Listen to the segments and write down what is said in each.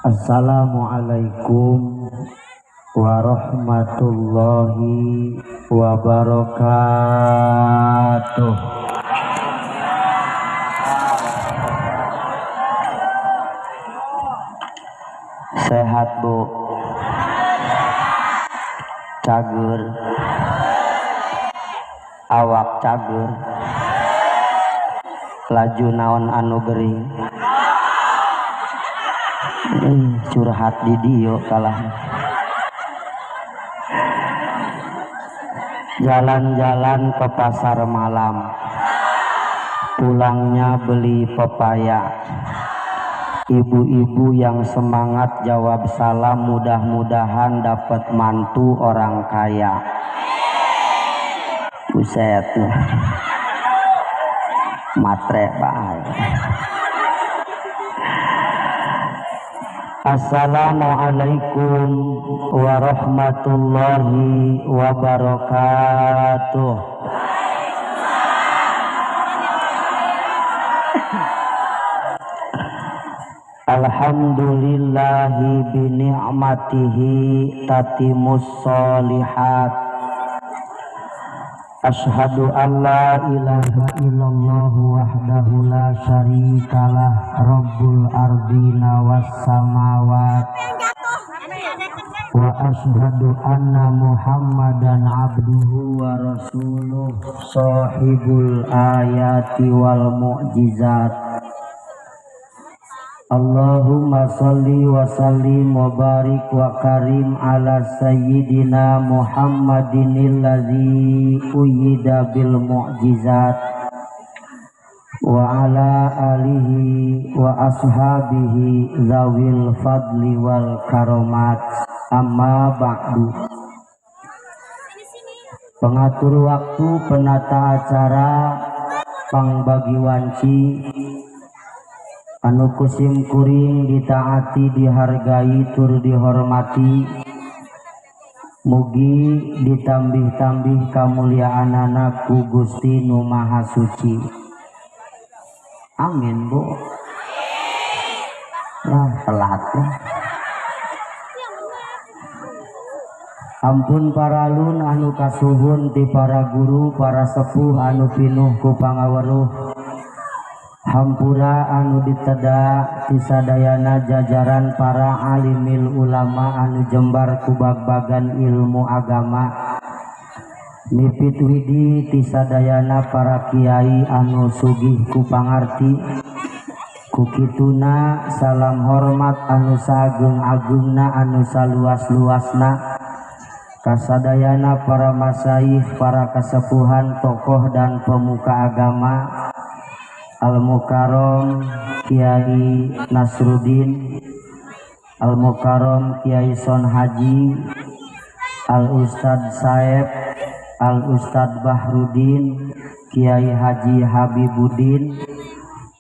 Assalamualaikum warahmatullahi wabarakatuh. Sehat Bu, cager, awak cager, laju naon anu gering. Curhat di dio kalah. Jalan-jalan ke pasar malam, pulangnya beli pepaya. Ibu-ibu yang semangat jawab salam, mudah-mudahan dapat mantu orang kaya. Buset, matre bae. Assalamualaikum warahmatullahi wabarakatuh. Alhamdulillahi bini'matihi tatimus sholihat. Asyhadu an la ilaha illallah wahdahu la syarikalah rabbul ardina was samawat wa asyhadu anna muhammadan abduhu wa rasuluh sahibul ayati wal mu'jizat. Allahumma salli wa sallim wa barik wa karim ala sayyidina Muhammadin allazi uyyida bil mu'jizat wa ala alihi wa ashabihi zawil fadli wal karomat. Amma ba'du. Pengatur waktu, penata acara, pangbagi wanci, anu kusim kuring ditaati, dihargai, tur dihormati, mugi ditambih-tambih kamuliaanana ku Gusti Nu Maha Suci. Amin Bu. Lah telat lah. Ampun paralun anu kasuhun ti para guru, para sepuh anu pinuh ku pangaweruh. Hampura anu diteda tisadayana jajaran para alimil ulama anu jembar ku bag-bagan ilmu agama. Mipit widi tisadayana para kiai anu sugih ku pangarti. Kukituna salam hormat anu sagung-agungna anu saluas-luasna kasadayana para masyayikh, para kasepuhan, tokoh dan pemuka agama. Al-Mukarram Kiai Nasruddin, Al-Mukarram Kiai Son Haji, Al-Ustad Saeb, Al-Ustad Bahrudin, Kiai Haji Habibuddin,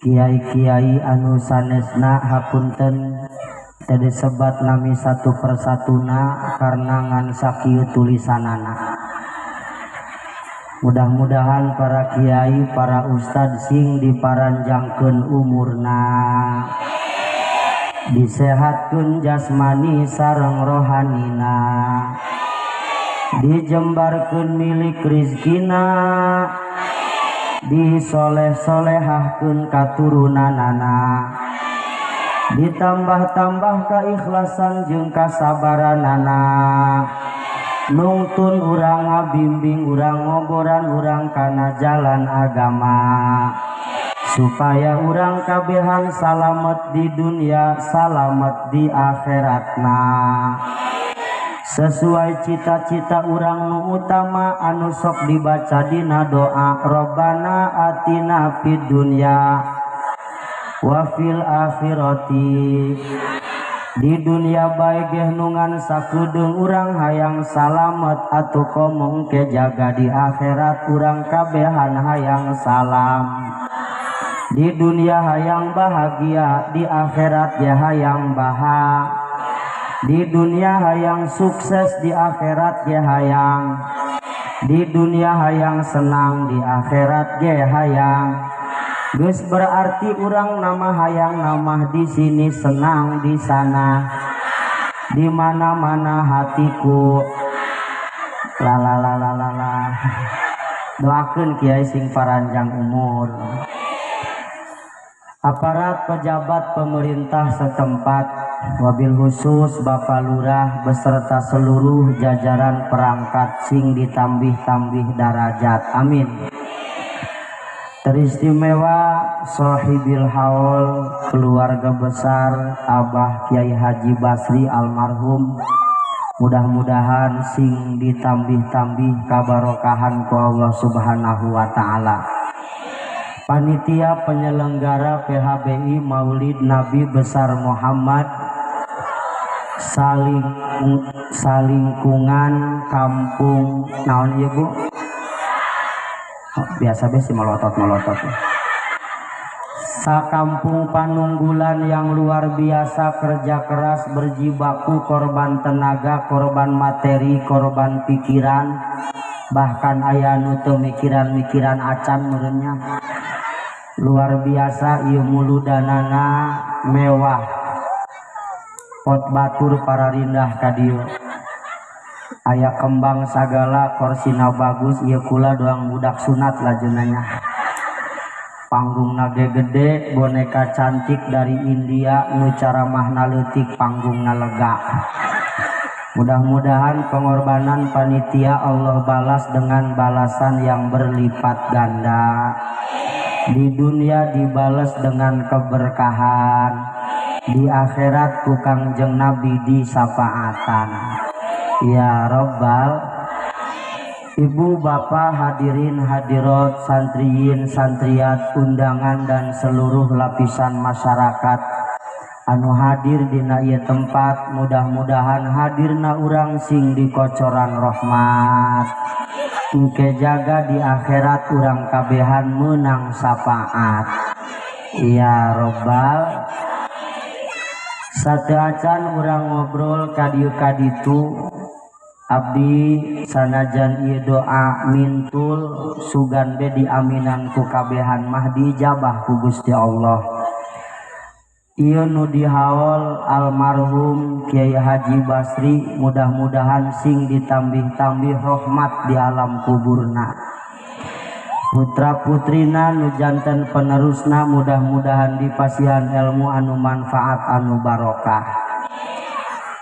Kiai-kiai anu sanesna hapunten teu disebat nami satu persatuna karena ngan sakieu tulisanana. Mudah-mudahan para kiai, para ustad sing diparanjangkeun umurna, disehatkeun jasmani sareng rohanina, dijembarkeun milik rizkina, disoleh-solehahkeun katurunanana, ditambah-tambah keikhlasan jeung kasabaranana, nungtun urang ngabimbing urang ngoboran urang kana jalan agama, supaya urang kabehan salamet di dunia, salamet di akhiratna, sesuai cita-cita urang nu utama anu sok dibaca dina doa Robbana atina fid dunya wa fil akhirati. Di dunia bae geh nungan sakudeung urang hayang salamet atuh komo engke jaga di akhirat urang kabehan hayang salam. Di dunia hayang bahagia, di akhirat ya hayang bahagia. Di dunia hayang sukses, di akhirat ge hayang. Di dunia hayang senang, di akhirat ge hayang. Geus berarti urang nama hayang nama di sini senang di sana, di mana-mana hatiku. La la la la la la. Doakeun kiai sing paranjang umur. Aparat pejabat pemerintah setempat, wabil khusus Bapak Lurah beserta seluruh jajaran perangkat sing ditambih-tambih darajat. Amin. Teristimewa Sohibil Haul, keluarga besar Abah Kiai Haji Basri almarhum, mudah-mudahan sing ditambih-tambih kabarokahan ku Allah Subhanahu wa taala. Panitia penyelenggara PHBI Maulid Nabi Besar Muhammad salingkungan kampung naon ieu Bu? Oh, biasa be si melotot-melotot. Sakampung Panunggulan yang luar biasa kerja keras berjibaku, korban tenaga, korban materi, korban pikiran, bahkan aya nu teu mikiran-mikiran acan meureunnya. Luar biasa ieu muludanana mewah. Pot batur pararindah ka dieu. Aya kembang sagala korsina bagus ieu kula doang budak sunat lajunanya. Panggungna ge gede, boneka cantik dari India nu caramahna leutik panggungna lega. Mudah-mudahan pengorbanan panitia Allah balas dengan balasan yang berlipat ganda. Di dunia dibalas dengan keberkahan, di akhirat ku Kangjeng Nabi disafaatan. Ya Robbal. Ibu bapak hadirin hadirat, santriyin santriat, undangan dan seluruh lapisan masyarakat anu hadir dina ieu tempat, mudah-mudahan hadirna urang sing dikocoran rahmat, engke jaga di akhirat urang kabehan menang syafaat. Ya Robbal. Sateuacan urang ngobrol ka dieu ka ditu, abdi sanajan ieu doa mintul sugan be diaminan ku kabehan mah diijabah ku Gusti Allah. Ieu nu dihaol almarhum Kiai Haji Basri, mudah-mudahan sing ditambih-tambih rahmat di alam kuburna. Putra putrina nu janten penerusna mudah-mudahan dipasihan ilmu anu manfaat anu barokah.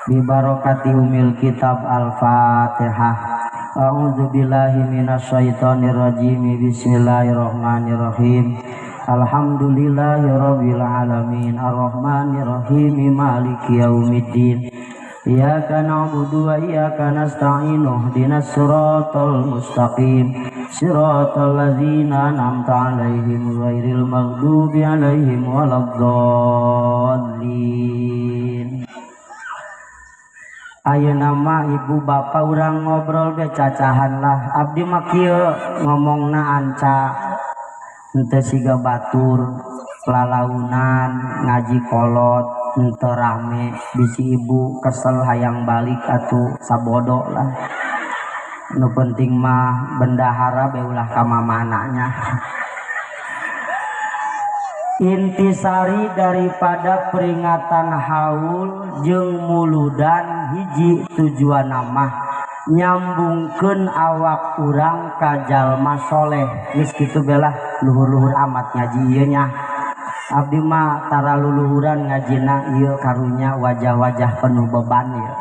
Bibarokati umil kitab Al-Fatihah. A'udzubillahi minasyaitonirrajim. Bismillahirrahmanirrahim. Alhamdulillahirabbil alamin arrahmanirrahim maliki yaumiddin. Iyyaka na'budu wa iyyaka nasta'in ihdinas siratal mustaqim siratal ladzina an'amta 'alaihim ghairil maghdubi 'alaihim waladdallin. Ayeuna mah ibu bapak urang ngobrol be cacahan lah. Abdi mah kieu ngomongna anca henteu siga batur lalaunan ngaji kolot henteu rame, bisi ibu kesel hayang balik atuh sabodo lah. Nu penting mah bendahara be ulah ka mamananya. Intisari daripada peringatan haul jeung muludan hiji tujuan mah nyambungkeun awak urang ka jalma soleh. Geus kitu belah luhur-luhur amat ngaji ieu nya. Abdi mah tara luluhuran ngajina ieu karunya wajah-wajah penuh beban ieu.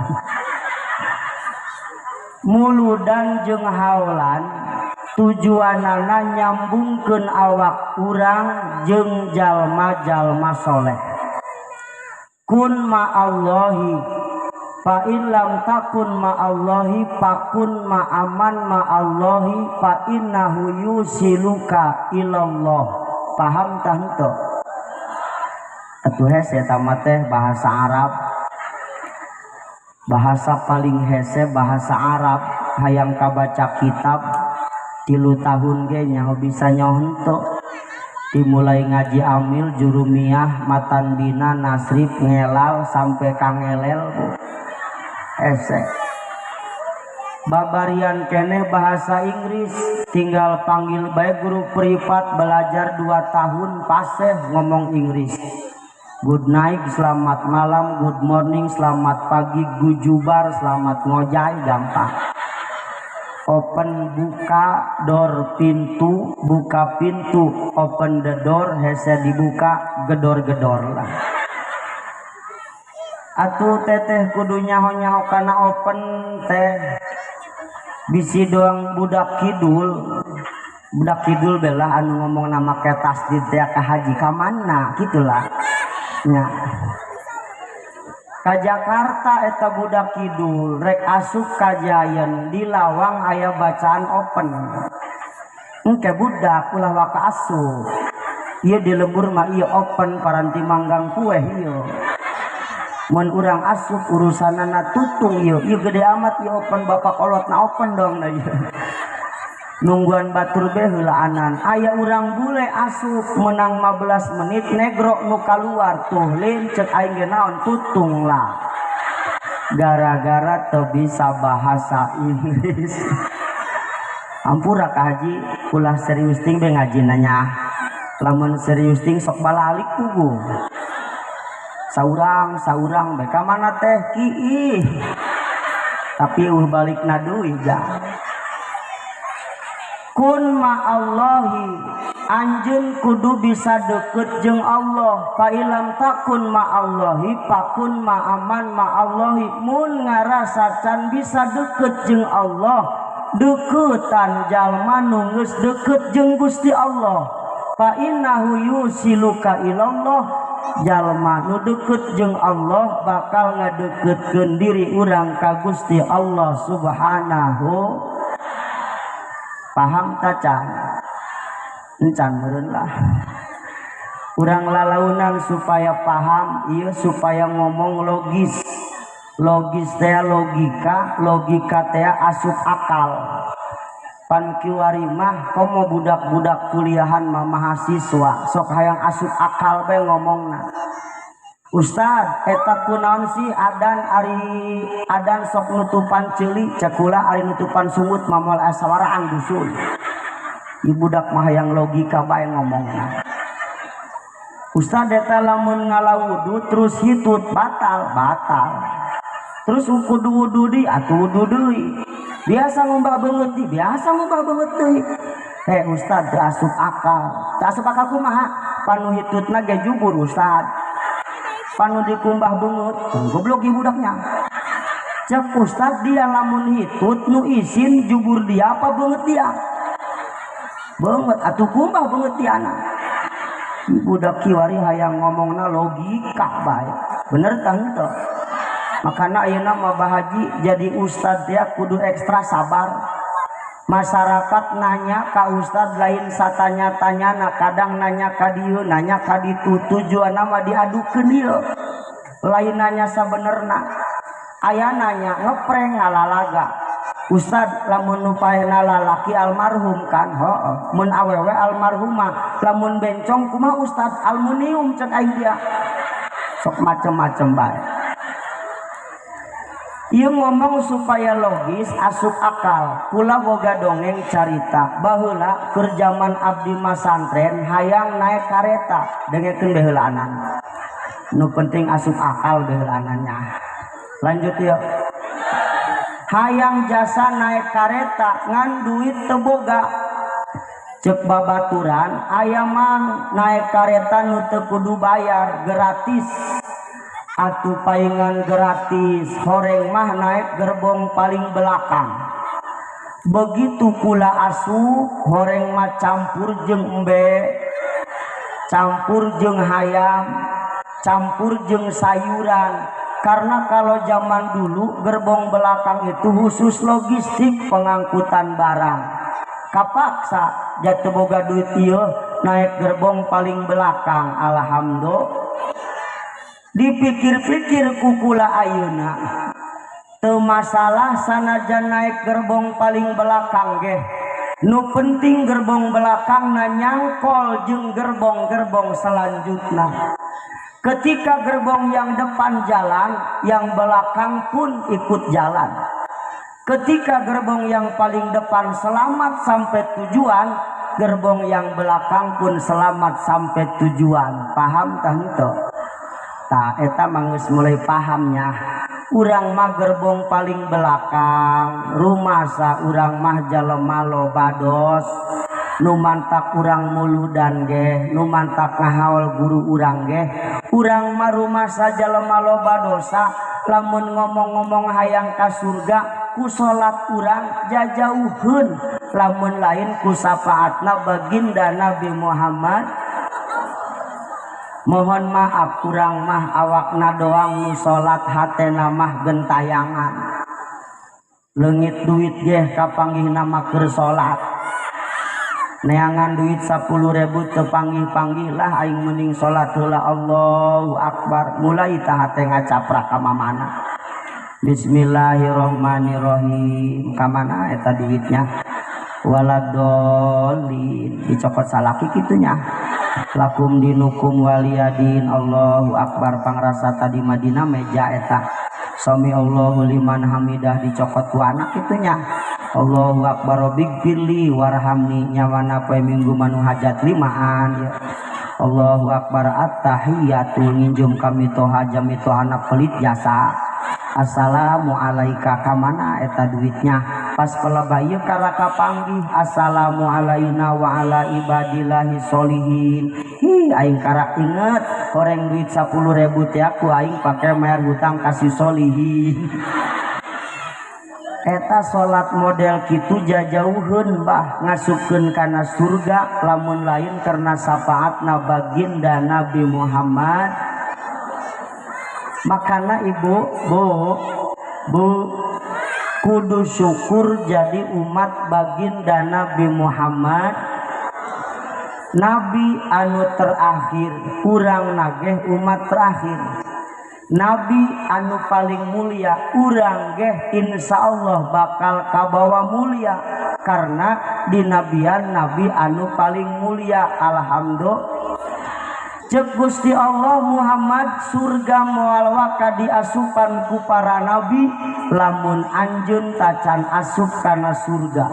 Muludan jeung haulan tujuanana nyambungkeun awak urang jeung jalma-jalma soleh. Kun ma'allahi fa in lam takun ma'allahi fakun ma'aman ma'allahi fa innahu yusiluka ilallah. Paham tah henteu? Atuh hese eta mah teh bahasa Arab. Bahasa paling hese bahasa Arab. Hayang kabaca kitab 3 tahun ge nyaho bisa nyaho henteu. Dimulai ngaji amil jurumiyah matan bina nasrib ngelal sampai kangelel ese. Babarian keneh bahasa Inggris tinggal panggil bae guru privat belajar 2 tahun paseh ngomong Inggris. Good night, selamat malam, good morning, selamat pagi, gujubar, selamat ngojay, gampang. Open buka, door pintu, buka pintu, open the door, hese dibuka, gedor-gedor lah. Atuh teteh kudu nyaho-nyaho kana open teh. Bisi doang budak kidul. Budak kidul belah anu ngomong nama ke tasdid teh ka haji ka mana gitulah. Nya. Ka Jakarta eta budak kidul rek asup ka Giant di lawang aya bacaan open. Engke budak ulah waka asup. Ieu di lembur mah ieu open paranti manggang kueh ieu. Mun urang asup urusanana tutung ieu. Ieu gede amat ieu open bapak kolotna open dong da ieu. Nungguan batur be heulaanan. Aya urang bule asup menang 15 menit negro nu kaluar tuh lin cek aing ge naon tutung lah. Gara-gara teu bisa bahasa Inggris. Ampura ka haji ulah serius ting be ngajina nya. Lamun serius ting sok balalik puguh. Saurang-saurang be ka mana teh kiih. Tapi eueuh balikna deui ja. Kun ma'allahi anjeun kudu bisa deket jeung Allah. Fa ilam takun ma'allahi fakun ma'aman ma'allahi. Mun ngarasa can bisa deket jeung Allah, deketan jalma nu geus deket jeung Gusti Allah. Fa innahu yusiluka ilallah, jalma nu deket jeung Allah bakal ngadeketkeun diri urang ka Gusti Allah Subhanahu. Paham ta can? Encan meureun lah. Urang lalaunan supaya paham, ieu supaya ngomong logis. Logis teh logika, logika teh asup akal. Pan kiwari mah komo budak-budak kuliahan mah mahasiswa sok hayang asup akal bae ngomongna. Ustad, eta kunaon sih adan ari adan sok nutupan ceuli cek kula ari nutupan sungut mah moal aya sawaraan dusun. Ieu budak mah hayang logika bae ngomongna. Ustad eta lamun ngalawudu terus hitut batal, batal. Terus kudu wudu deui atuh wudu deui. Biasa ngumbah beungeut deui, biasa ngumbah beungeut deui. Heh ustad teu asup akal. Teu asup akal kumaha? Panu hitutna ge jubur ustad. Panu dikumbah beungeut, goblok ieu budaknya. Cek ustad dia lamun hitut nu isin jubur dia apa beungeut dia? Beungeut atuh kumbah beungeut diana. Budak kiwari hayang ngomongna logika bae. Bener tah henteu? Makana ayeuna mah Bah Haji jadi ustad dia kudu ekstra sabar. Masyarakat nanya ka ustad lain satanya-tanyana, kadang nanya ka dieu, nanya ka ditu, tujuanna mah diadukeun ieu. Lain nanya sabenerna. Aya nanya ngeprank ngalalaga. Ustad lamun nu paehna lalaki almarhum kan, heuh. Mun awewe almarhumah, lamun bencong kumaha ustad aluminium cek aing dia. Sok macem-macem bae. Ieu ngomong supaya logis asup akal. Kula boga dongeng carita baheula keur jaman abdi masantren hayang naik kareta dengekeun baheulaanan. Nu penting asup akal baheulaanannya. Lanjut yuk. Hayang jasa naik kareta ngan duit teu boga. Cek babaturan aya mang naik kareta nu teu kudu bayar gratis. Atuh paingan gratis horeng mah naik gerbong paling belakang. Begitu kula asup horeng mah campur jeung embe, campur jeung hayam, campur jeung sayuran. Karena kalau zaman dulu gerbong belakang itu khusus logistik pengangkutan barang. Kapaksa jatuh boga duit ieu naik gerbong paling belakang. Alhamdulillah. Dipikir-pikir kukula ayeuna teu masalah sanajan naik gerbong paling belakang ge. Nu penting gerbong belakang na nyangkol jeung gerbong-gerbong selanjutna. Ketika gerbong yang depan jalan, yang belakang pun ikut jalan. Ketika gerbong yang paling depan selamat sampai tujuan, gerbong yang belakang pun selamat sampai tujuan. Paham tah henteu? Tah, eta mah geus mulai pahamnya. Urang mah gerbong paling belakang, rumasa urang mah jalema loba dosa. Nu mantak urang muludan ge, nu mantak ngahaul guru urang ge, urang mah rumasa jalema loba dosa. Lamun ngomong-ngomong hayang ka surga, ku salat urang jajauheun, lamun lain ku syafaatna baginda Nabi Muhammad. Mohon maaf, urang mah awakna doang nu salat, hatena mah gentayangan. Leungit duit ge kapanggihna mah keur salat. Neangan duit 10.000 teu panggih-panggih lah, aing mending salat heula. Allahu akbar, mulai tah hate ngacaprak ka mamana. Bismillahirrahmanirrahim, ka mana eta duitnya? Waladolin, dicokot salaki kitunya. Lakum dinukum waliyadin. Allahu akbar, pangrasa tadi Madinah meja eta. Sami Allahu liman hamidah, dicokot ku anak kitunya. Allahu akbar, rabbighfirli warhamni, nyawana poe Minggu manu hajat limaan ya. Allahu akbar, attahiyatu, nginjum kami toha jami tohana pelit jasa. Assalamu alaika, kamana eta duitnya? Pas pelebah ieu karaka panggih, assalamu alaina wa ala ibadillahi solihin. Hi, aing karak inget horeng duit 10.000 teh aku aing pake bayar hutang kasih solihin. Eta salat model kitu jajauheun bah ngasupkeun kana surga, lamun lain karena syafaatna baginda Nabi Muhammad. Makana ibu, bu, bu, kudu syukur jadi umat baginda Nabi Muhammad. Nabi anu terakhir, urang nageh umat terakhir. Nabi anu paling mulia, urang geh insya Allah bakal kabawa mulia karena dinabian nabi anu paling mulia. Alhamdulillah. Cek Gusti Allah, Muhammad, surga moal waka diasupan ku para nabi lamun anjeun tacan asup kana surga.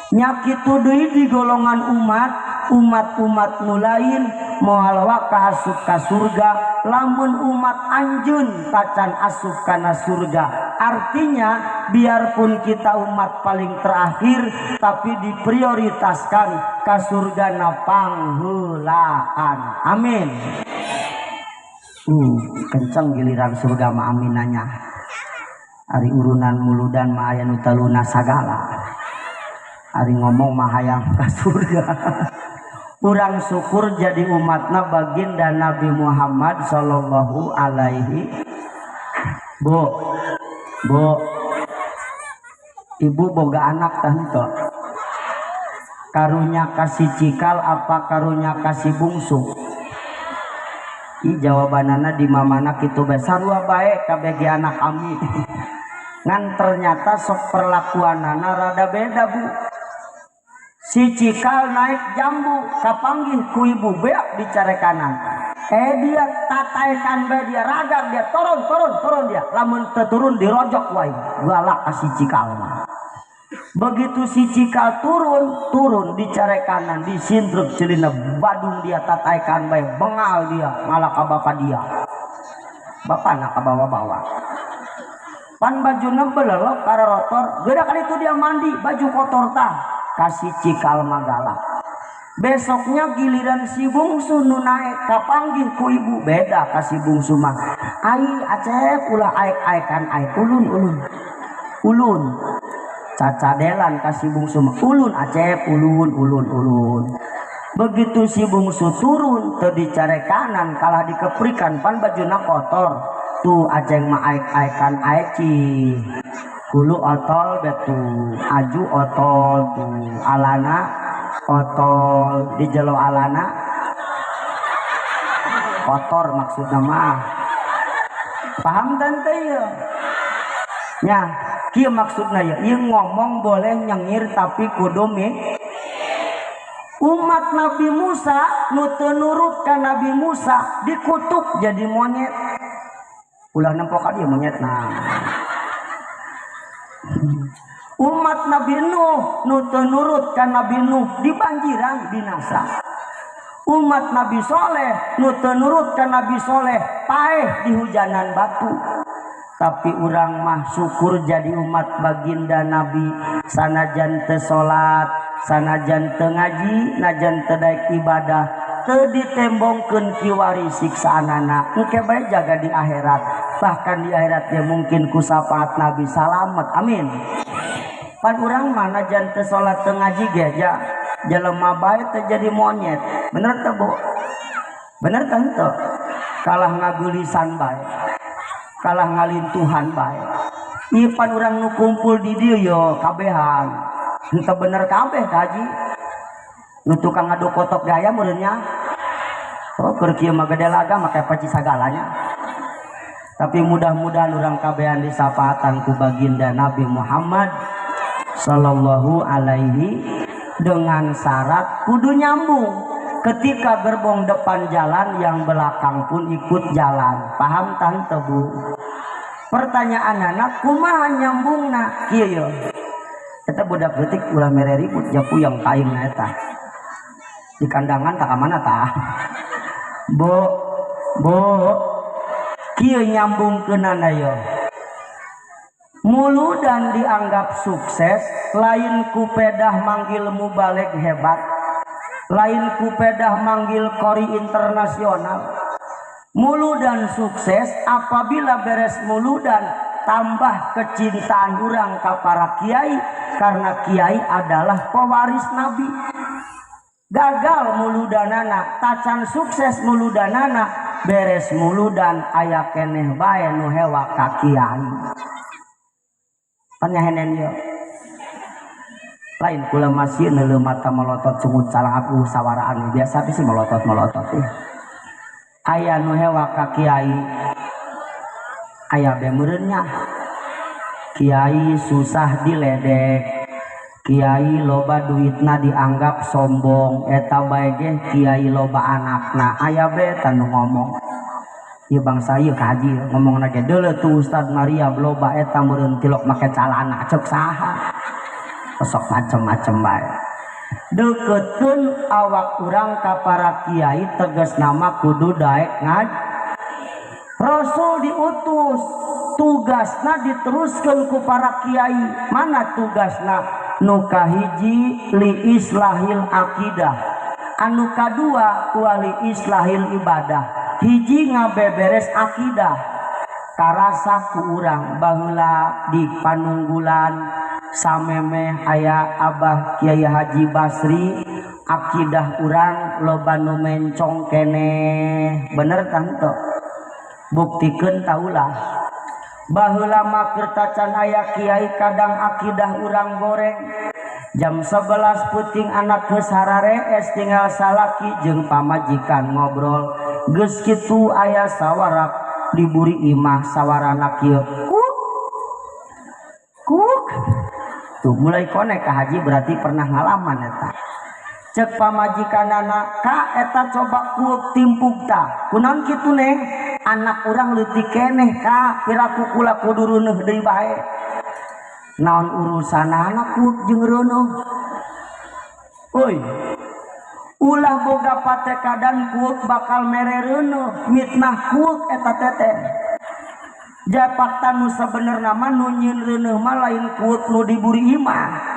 Nya kitu deui di golongan umat, umat-umat nu lain moal waka asup ka surga lamun umat anjeun tacan asup kana surga. Artinya biarpun kita umat paling terakhir, tapi diprioritaskan ka surga na pangheulaan. Amin. Kenceng giliran surga mah aminanya. Ari urunan muludan mah aya nu taluna sagala. Ari ngomong mah hayang ka surga. Urang syukur jadi umatna baginda Nabi Muhammad sallallahu alaihi. Bu, bu, ibu boga anak tah henteu? Karunya kasih cikal apa karunya kasih bungsu? Ih, jawabanana di mamana kitu bae, sarua bae kabeh ge anak kami. Ngan ternyata sok perlakuanana rada beda, Bu. Si cikal naik jambu kapanggih ku ibu beak dicarekanan. Dia tataekan bae, dia ragam dia, turun turun turun dia. Lamun teu turun dirojok wae. Galak ka si cikal mah. Begitu si cikal turun, turun dicarekanan, disindruk celina badung dia tataekan bae, bengal dia ngalah ka bapa dia. Bapana ka bawa-bawa. Pan bajuna belelok karotor, geura kali itu dia mandi baju kotor tah. Kasih cikal magala. Besoknya giliran si bungsu nu naek kapanggih ku ibu, beda kasih bungsu mah. Ai Acep ulah aek-aekan aek, ulun ulun. Ulun. Cacadelan kasih bungsu mah, ulun Acep ulun ulun ulun. Begitu si bungsu turun teu dicarekanan kalah dikeprikan pan bajuna kotor. Tuh aceng mah aek-aekan aek ci. Kulu otol betu, aju otol tuh, alana otol, di jelo alana kotor maksudna mah. Paham tante ya? Nya, kieu maksudna ya, ieu ngomong boleh nyengir tapi kudu Umat Nabi Musa nu teu nurut ka Nabi Musa dikutuk jadi monyet. Ulah nempok ka dia monyet nah. Umat Nabi Nuh nu teu nurut ka Nabi Nuh dibanjiran binasa. Umat Nabi Soleh nu teu nurut ka Nabi Soleh paeh di hujanan batu. Tapi urang mah syukur jadi umat baginda Nabi, sanajan teu salat, sanajan teu ngaji, najan teu daek ibadah, teu ditembongkeun kiwari siksaanana. Engke bae jaga di akhirat. Bahkan di akhirat ge mungkin ku syafaat Nabi salamet. Amin. Pan urang mah najan teu salat teu ngaji ge ja jelema bae teu jadi monyet. Bener teu, Bu? Bener teu henteu? Kalah ngagulisan bae. Kalah ngalintuhan bae. Ieu pan urang nu kumpul di dieu yo kabehan. Henteu bener kabeh ka haji. Nu tukang ngadu kotok gaya meureun nya. Oh, keur kieu mah gede laga make paci sagalanya. Tapi mudah-mudahan urang kabehan disapaatan ku baginda Nabi Muhammad sallallahu alaihi dengan syarat kudu nyambung. Ketika gerbong depan jalan, yang belakang pun ikut jalan. Paham tante bu? Pertanyaan anak, kumaha nyambungna? Kieu yo. Eta budak leutik ulah mere ribut ja puyeng ka aing na eta. Di kandangan tak mana tah? Bu, bu, kieu nyambungkeunana yo. Muludan dianggap sukses, lain ku pedah manggil mubalig hebat, lain ku pedah manggil kori internasional. Muludan sukses apabila beres muludan tambah kecintaan urang ka para kiai, karena kiai adalah pewaris nabi. Gagal muludanana, tacan sukses muludanana, beres muludan aya keneh bae nu hewa ka kiai. Panyahenen yo. Lain kula masih neuleuh mata melotot sungut salah aku sawaraan biasa sih melotot-melotot ya. Aya nu hewa ka kiai, aya be meureun nya. Kiai susah diledek, kiai loba duitna dianggap sombong, eta bae ge kiai loba anakna, aya be eta nu ngomong. Ieu bangsa ieu ka haji ngomongna ge deuleu tuh Ustad Maria loba eta meureun tilok make calana cek saha. Sok macem-macem bae. Deketkeun awak urang ka para kiai tegas nama kudu daek ngaji. Rasul diutus, tugasna diteruskeun ku para kiai. Mana tugasna? Nu kahiji li islahil akidah, anu kadua wali islahil ibadah. Hiji ngabeberes akidah. Karasa ku urang baheula di panunggulan samemeh aya Abah Kiai Haji Basri, akidah urang loba nu mencong keneh. Bener tante? Buktikeun taulah. Baheula mah keur tacan aya kiai kadang akidah urang goreng. Jam 11 puting anak geus hararees tinggal salaki jeung pamajikan ngobrol. Geus kitu aya sawarak diburi imah sawarana kieu. Kuk. Kuk. Tuh mulai konek ka haji berarti pernah ngalaman eta. Cek pamajikanana, ka eta coba kuuk timpuk ta. Kunaon kitu neng? Anak urang leutik keneh ka, piraku kula kudu reuneuh deui bae. Naon urusanana kuuk jeung reuneuh? Euy. Ulah boga patekadan kuuk bakal mere reuneuh, mitnah kuuk eta teteh. Japakta nu sabenerna mah nu nyieun reuneuh mah lain kuuk nu diburi imah.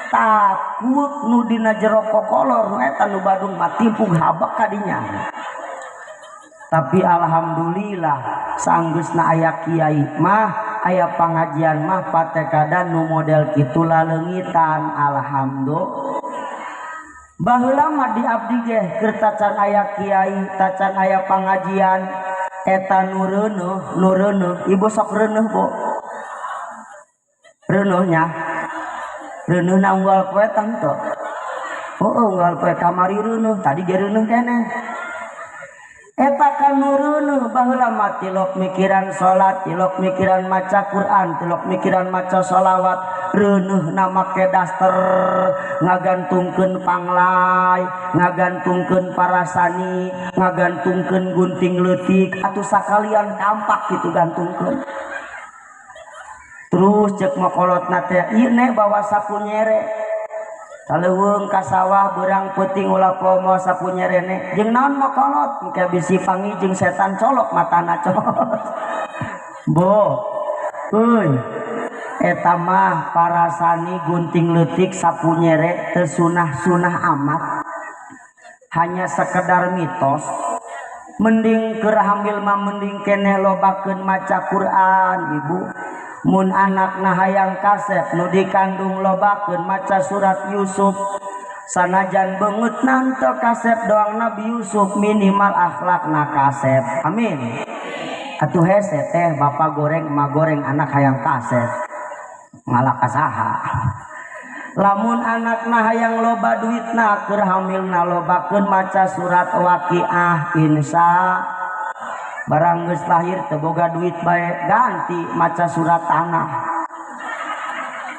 Takut nu dina jero kokolor nu eta nu badung mah timpung habak kadinya. Tapi alhamdulillah sanggeusna aya kiai mah aya pangajian mah patekadan nu model kitu laleungitan, alhamdulillah. Baheula mah di abdi ge keur tacan aya kiai, tacan aya pangajian, eta nu reuneuh, nu reuneuh, ibu sok reuneuh, Bu. Reuneuhnya. Reuneuh na unggal poe tangto. Oh, unggal poe kamari reuneuh, tadi ge reuneuh keneh. Eta kan nu reuneuh baheula mah tilok mikiran salat, tilok mikiran maca Quran, tilok mikiran maca sholawat, reuneuh na make daster, ngagantungkeun panglai, ngagantungkeun parasani, ngagantungkeun gunting leutik, atuh sakalian kampak kitu gantungkeun. Terus cek mokolotna teh ieu ne bawa sapu nyere. Kaleuweung ka sawah beurang peuting ulah poho mawa sapu nyerene. Jeung naon mokolot engke bisi pangi jeung setan colok matana colok. Bo. Euy. Eta mah parasani gunting leutik sapu nyere teu sunah-sunah amat. Hanya sekedar mitos. Mending keur hamil mah mending keneh lobakeun maca Quran ibu. Mun anakna hayang kasep nu dikandung lobakeun maca surat Yusuf. Sanajan beungeutna teu kasep doang Nabi Yusuf minimal akhlakna kasep. Amin. Atuh hese teh bapak goreng emak goreng anak hayang kasep. Ngalah ka saha. Lamun anakna hayang loba duitna keur hamilna lobakeun maca surat Waqiah insya. Barang geus lahir teu boga duit bae ganti maca surat tanah.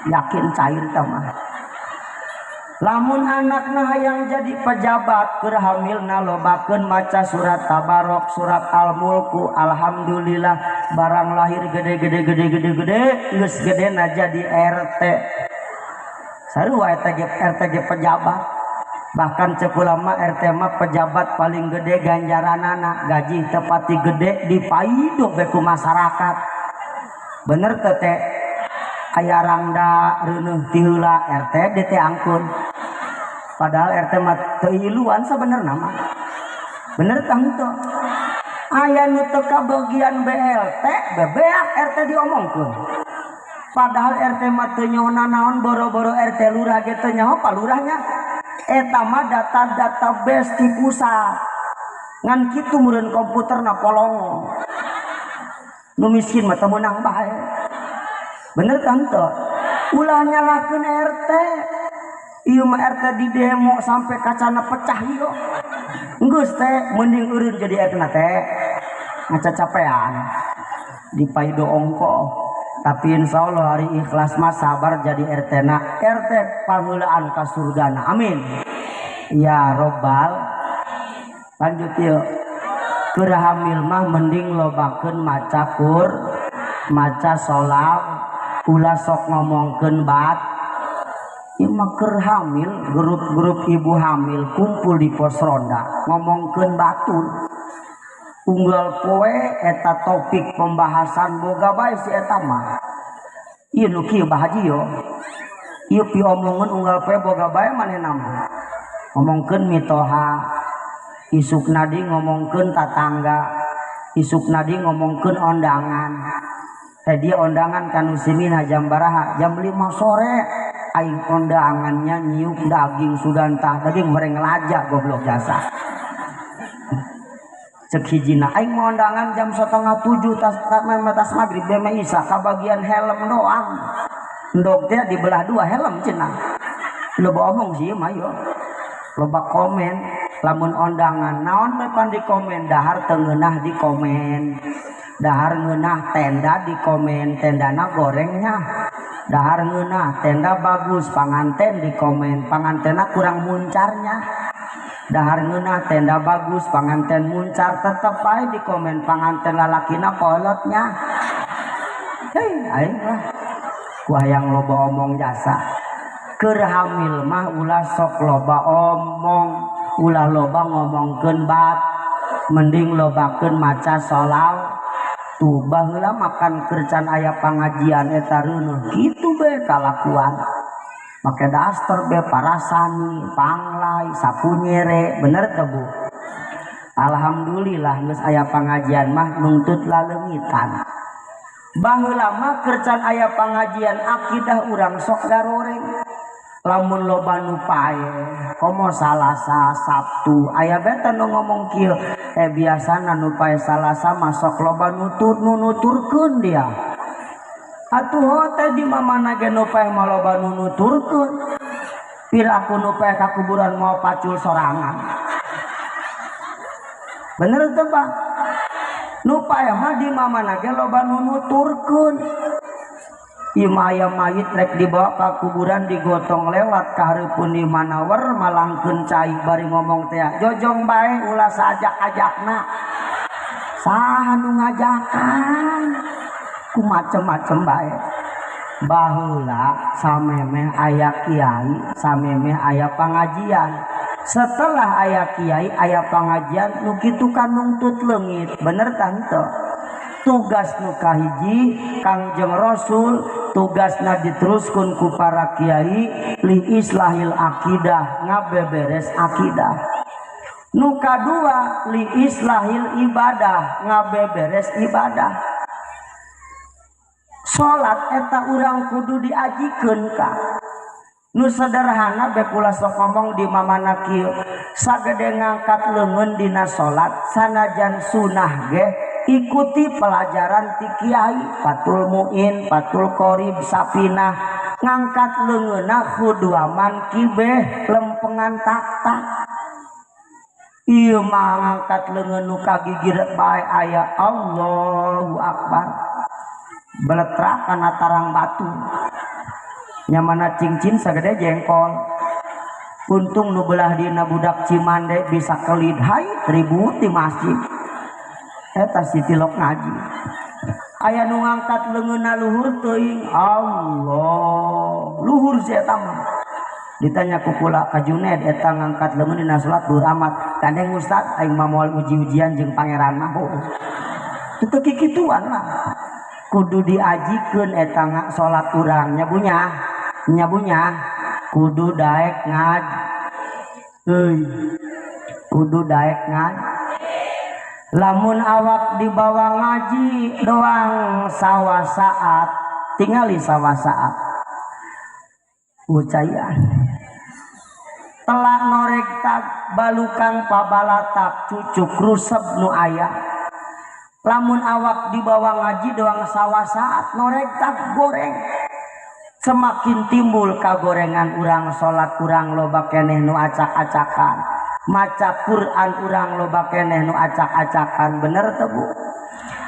Yakin cair teh mah. Lamun anakna hayang jadi pejabat keur hamilna lobakeun maca surat Tabarok, surat Al-Mulku. Alhamdulillah barang lahir gede gede gede gede gede geus gedena jadi RT. Sarua eta ge RT ge pejabat. Bahkan cek ulama RT mah pejabat paling gede ganjaranana, gaji tepati gede dipaido be ku masyarakat. Bener teh teh? Aya rangda reuneuh ti heula RT DT angkun. Padahal RT mah teu iluan sabenerna mah. Bener tah henteu? Aya nu teu kabagian BLT, bebeak RT diomongkeun. Padahal RT mah teu nyaho nanaon, boro-boro RT lurah ge teu nyaho pa lurahnya. Eta mah data-data base ti pusat. Ngan kitu meureun komputerna polongo. Nu miskin mah teu meunang bae. Bener kan teu? Ulah nyalahkeun RT. Ieu mah RT di demo sampai kacana pecah ieu. Geus teh mending eureun jadi RT na teh. Ngacacapean. Dipaido ongko. Tapi insya Allah hari ikhlas mah sabar jadi RT na. RT pangeulaan ka surgana. Amin. Ya robbal. Lanjut yuk. Keur hamil mah mending lobakeun maca kur, maca sholawat, ulah sok ngomongkeun bat. Ieu mah keur hamil, grup-grup ibu hamil kumpul di pos ronda ngomongkeun batur. Unggal poe eta topik pembahasan boga bae si eta mah. Ieu nu kieu Bah Haji yo. Ieu piomongeun unggal poe boga bae manehna mah. Ngomongkeun mitoha, isukna di ngomongkeun tatangga, isukna di ngomongkeun ondangan. Dia ondangan kanu simina jam baraha, jam 5 sore. Aing ondangannya nyiuk daging sugantah, daging goreng lajak goblok jasa. Cek hijina aing mau ondangan jam 6:30 tas tas maghrib beme isa kabagian helm doang. Ndog teh dibelah dua helm cenah. Loba omong sih mah yo. Loba komen lamun ondangan naon we pan di komen dahar teu ngeunah di komen. Dahar ngeunah tenda di komen, tendana gorengnya. Dahar ngeunah tenda bagus, panganten di komen, pangantena kurang muncarnya. Dahar ngeunah tenda bagus, panganten muncar, tetep bae di komen panganten lalakina kolotnya. Hei, aing lah. Ku hayang loba omong jasa. Keur hamil mah ulah sok loba omong, ulah loba ngomongkeun bat, mending lobakeun maca sholawat. Tuh baheula makan kercan aya pangajian eta reuneuh kitu be kalakuan. Make daster be parasani, panglai, sapu nyere, bener teu Bu? Alhamdulillah geus aya pangajian mah nungtut laleungitan. Baheula mah kercan aya pangajian akidah urang sok garoreng. Lamun loba nu pae, komo Salasa, Sabtu, aya beta nu ngomong kieu, biasana nu pae Salasa mah sok loba nutur nu nuturkeun dia. Atuh teh di mamana ge nu pae mah loba nu nuturkeun. Piraku nu pae ka kuburan moal pacul sorangan. Bener teu Pak? Nu pae mah di mamana ge loba nu nuturkeun. Ieu mah aya mayit rek dibawa ka kuburan digotong lewat ka hareupeun di manawer malangkeun cai bari ngomong teh jojong bae ulah saajak-ajakna. Saha nu ngajakan? Ku macem-macem bae. Baheula samemeh aya kiai, samemeh aya pangajian. Setelah aya kiai, aya pangajian nu kitu kan nungtut leungit. Bener tante? Tugas nu kahiji Kangjeng Rasul, tugasna diteruskeun ku para kiai li islahil akidah, ngabeberes akidah. Nu kadua li islahil ibadah, ngabeberes ibadah. Salat eta urang kudu diajikeun ka. Nu sederhana be kula sok ngomong di mamana kieu, sagede ngangkat leungeun dina salat sanajan sunah ge ikuti pelajaran ti kiai Fathul Muin, Fathul Qorib, Safinah, ngangkat leungeunna khuduaman kibeh lempengan tak-tak. Ieu mah ngangkat leungeun nu kagigir bae aya Allahu Akbar. Beletrak kana tarang batu. Nyamana cincin sagede jengkol. Untung nu belah dina budak Cimande bisa kelid hai ribut di masjid. Eta si tilok ngaji. Aya nu ngangkat leungeunna luhur teuing Allah. Luhur si eta mah. Ditanya ku kula ka Juned eta ngangkat leungeun dina salat luhur amat. Gandeng ustad aing mah moal uji-ujian jeung pangeran mah. Teu kikituan lah. Kudu diajikeun eta salat urang nya bunya. Nya bunya kudu daek ngaji. Euy. Kudu daek ngaji. Lamun awak dibawa ngaji doang sawah saat, tingali sawah saat. Ucayan. Telak norek tak balukang pabalatak cucuk rusep nu aya. Lamun awak dibawa ngaji doang sawah saat norek tak goreng. Semakin timbul kagorengan urang salat urang loba keneh nu acak-acakan. Maca Quran urang loba keneh nu acak-acakan, bener teu Bu?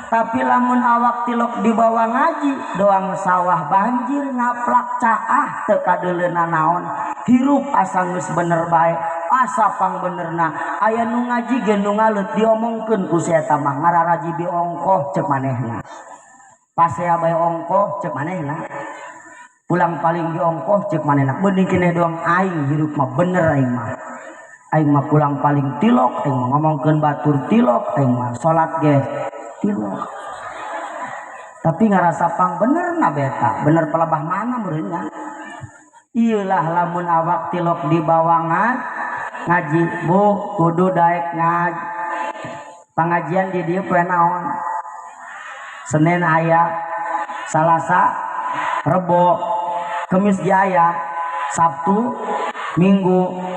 Tapi lamun awak tilok dibawa ngaji doang sawah banjir ngaplak caah teu kadeuleuna naon, hirup asa geus bener bae, asa pang benerna. Aya nu ngaji ge nu ngaleut diomongkeun ku si eta mah ngararaji bi ongkoh ceuk manehna. Pasea bae ongkoh ceuk manehna. Pulang paling di ongkoh ceuk manehna. Mending keneh doang aing hirup mah bener aing mah. Aing mah pulang paling tilok, aing mah ngomongkeun batur tilok, aing mah salat ge tilok. Tapi ngarasa pang bener na beta, bener pelebah mana meureunnya. Ieulah lamun awak tilok di bawangan ngaji, Bu, kudu daek ngaji. Pangajian di dieu poe naon? Senin aya, Salasa, Rebo, Kemis ge aya, Sabtu, Minggu.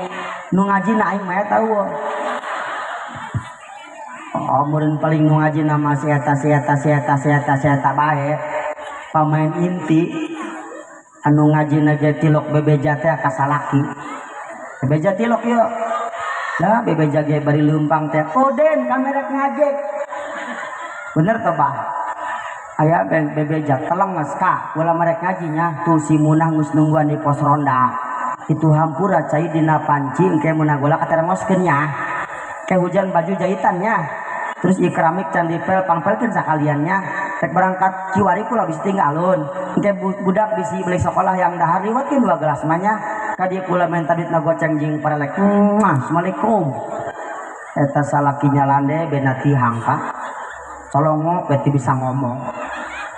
Nu ngaji na aing mah eta eueuh. Oh, meureun paling nu ngaji na mah si eta si eta si eta si eta si eta bae. Pamain inti anu ngaji na ge tilok bebeja teh ka salaki. Bebeja tilok ieu. Lah bebeja ge bari leumpang teh. Oden kamera ngajek. Bener teh bah? Aya bebeja teleng geus ka, ulah merek ngajinya tuh si Munah geus nungguan di pos ronda. Itu hampura cai dina panci engke mun gola katermoskeun nya. Ke hujan baju jahitannya. Terus ikramik can dipel pangpelkeun sakaliannya. Rek berangkat kiwari kula bisi tinggalun. Engke budak bisi beli sekolah yang dahar liwatkeun 2 gelas mah nya. Ka dieu kula menta duitna goceng jeung parelek. Assalamualaikum. Eta salakinya lande bena tihang ka. Colongok beti bisa ngomong.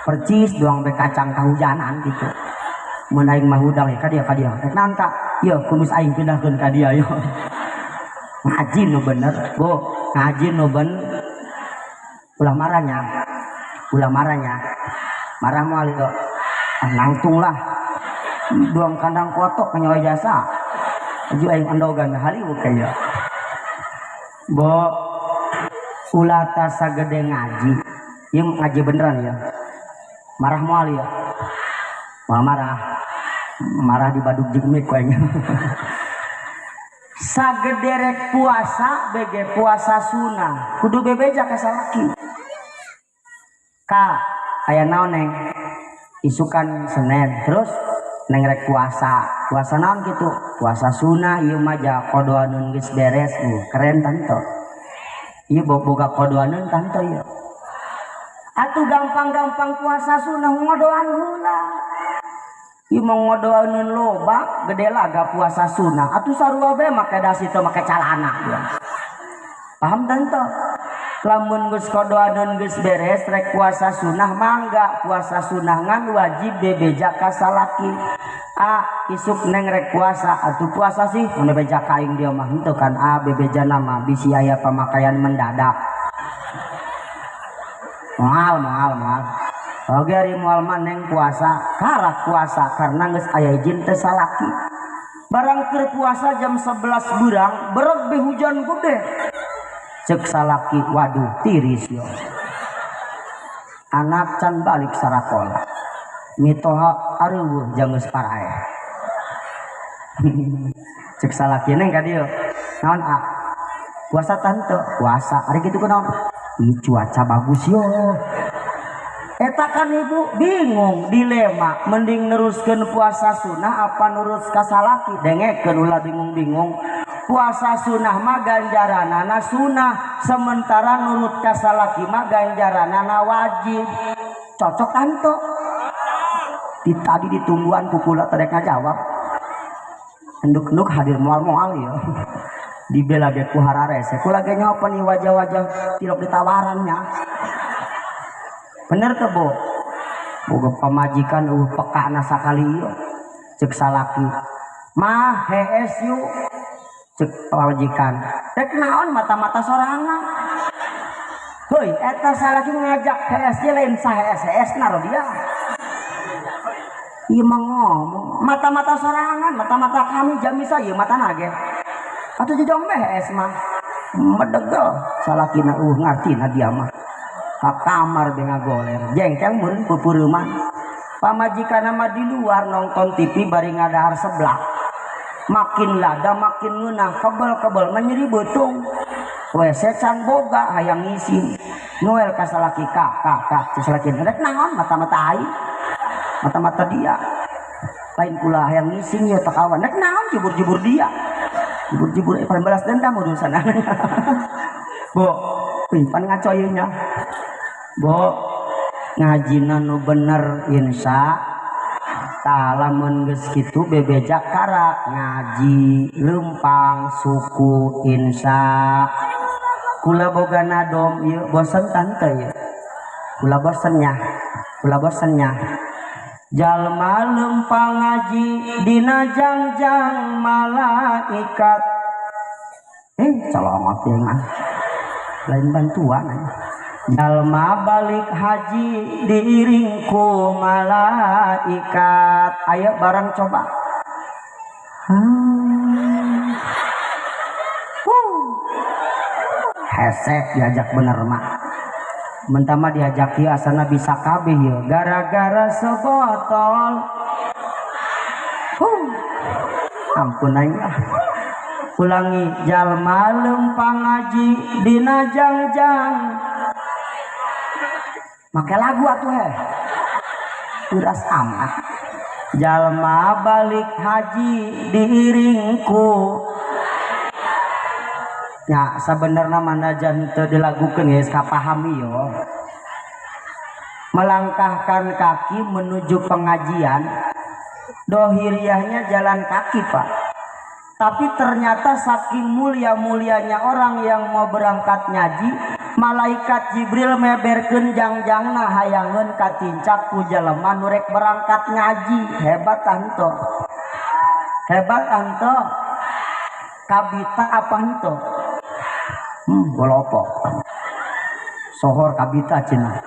Percis doang be kacang kahujanan gitu. Mun aing mah hudang ya ka dieu ka dieu. Rek naon ka? Ieu kumis aing pindahkeun ka dieu yo. Ngaji nu bener, Bu. Ngaji nu bener. Ulah marahnya. Ulah marahnya. Marah moal ieu. Ah, langtung lah. Buang kandang kotok nyawa jasa. Aju aing andogan haliweuh ka ieu. Bo, ulah sagede ngaji. Ieu ngaji beneran ya. Marah moal ya. Moal marah. Marah di badug jeung mik ku aing. Sagederek puasa bege puasa sunah kudu bebeja ka salaki. Ka aya naon neng? Isukan Senin terus neng rek puasa. Puasa naon kitu? Puasa sunah ieu mah ja kodoanun geus beres. Keren tanto. Ieu boga kodoanun tanto ieu. Atuh gampang-gampang puasa sunah ngodoan heula. Ieu mah ngodoaneun loba gede laga puasa sunah atuh sarua bae make dasi teu make calana. Paham tante? Lamun geus kodoaneun geus beres rek puasa sunah mangga puasa sunah ngan wajib bebeja ka salaki. A isuk neng rek puasa atuh puasa sih mun bebeja ka aing dia mah henteu kan a bebeja nama bisi aya pamakaian mendadak. Moal moal moal. Oge ari moal mah neng puasa karak puasa karena geus aya izin teh salaki. Barang keur puasa jam 11 beurang bereg be hujan gede. Cek salaki waduh tiris yo. Anak can balik sarakola. Mitoha areuweuh jang geus paraeh. Cek salaki neng ka dieu. Naon a? Puasa tante, puasa. Ari kitu kunaon? Ih cuaca bagus yo. Eta kan ibu bingung dilema mending neruskeun puasa sunah apa nurut ka salaki. Dengekeun ulah bingung-bingung. Puasa sunah mah ganjaranana sunah, sementara nurut ka salaki mah ganjaranana wajib. Cocok anto? Di tadi ditungguan kukula tadi ngajawab. Enduk-enduk hadir moal-moal ya. Dibela ge ku hararese. Kula ge nyopan nih wajah-wajah tilok ditawarannya. Bener teu, Bu? Boga pamajikan eueuh pekana sakali ieu. Cek salaki. Mah hees yuk. Cek pamajikan. Rek naon mata-mata sorangan. Heuy, eta salaki ngajak hees ge lain sahees-heesna dia. Ieu mah ngomong mata-mata sorangan, mata-mata kami jamisa ieu matana ge. Atuh jejong meh hees mah. Medegel salakina eueuh ngartina dia mah. Ka kamar be ngagoler, jengkel meureun peupeureuman. Pamajikanna mah di luar nonton TV bari ngadahar seblak. Makin lada makin ngeunah, kebel-kebel mah nyeri beutung. WC can boga hayang ngisi. Noel ka salaki ka ka ka cek salaki rek naon mata-mata aing. Mata-mata dia. Lain kula hayang ngising ieu teh kawan. Rek naon jubur-jubur dia. Jubur-jubur pan balas dendam urusan. Bu, pan ngaco ieu nya. Bu, ngajina nu bener insya ta'ala mun geus kitu bebeja karak ngaji lempang suku insya. Kula boga nadom ieu bosen tante ieu. Kula bosen nya. Kula bosen nya. Jalma lempang ngaji dina jangjang malaikat. Colongot ieu mah. Lain bantuan aja. Jalma balik haji diiring ku malaikat. Ayo barang coba. Hesek diajak bener mah. Mentama diajak ieu asana bisa kabeh ieu gara-gara sebotol. Ampun aing ah. Ulangi jalma lempang ngaji dina jangjang. Make lagu atuh heh. Uras amat. Jalma balik haji diiring ku. Ya sebenarnya mana jan teu dilagukeun geus kapahami yo. Melangkahkan kaki menuju pengajian, dohiriahnya jalan kaki, Pak. Tapi ternyata saking mulia-mulianya orang yang mau berangkat ngaji, malaikat Jibril meberkeun jangjangna hayangeun katincak ku jelema nu rek berangkat ngaji. Hebat anto. Hebat anto. Kabita apa anto? Golopok. Sohor kabita cenah.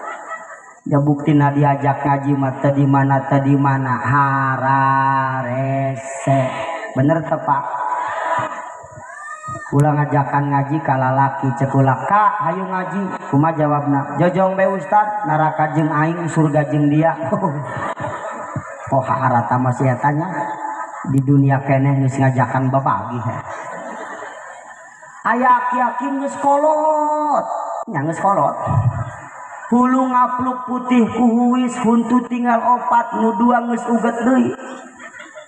Ya buktina diajak ngaji mah teu di mana teu di mana hararese. Bener teu, Pak? Ulah ngajakan ngaji ka lalaki cek ulah ka hayu ngaji. Kumaha jawabna? Jojong bae ustad, neraka jeung aing surga jeung dia. Oh harata masih eta nya. Di dunia keneh geus ngajakan babagi. Aya aki-aki geus kolot, nya geus kolot. Hulu ngapluk putih kuhuis huntu tinggal opat nu dua geus uget deui.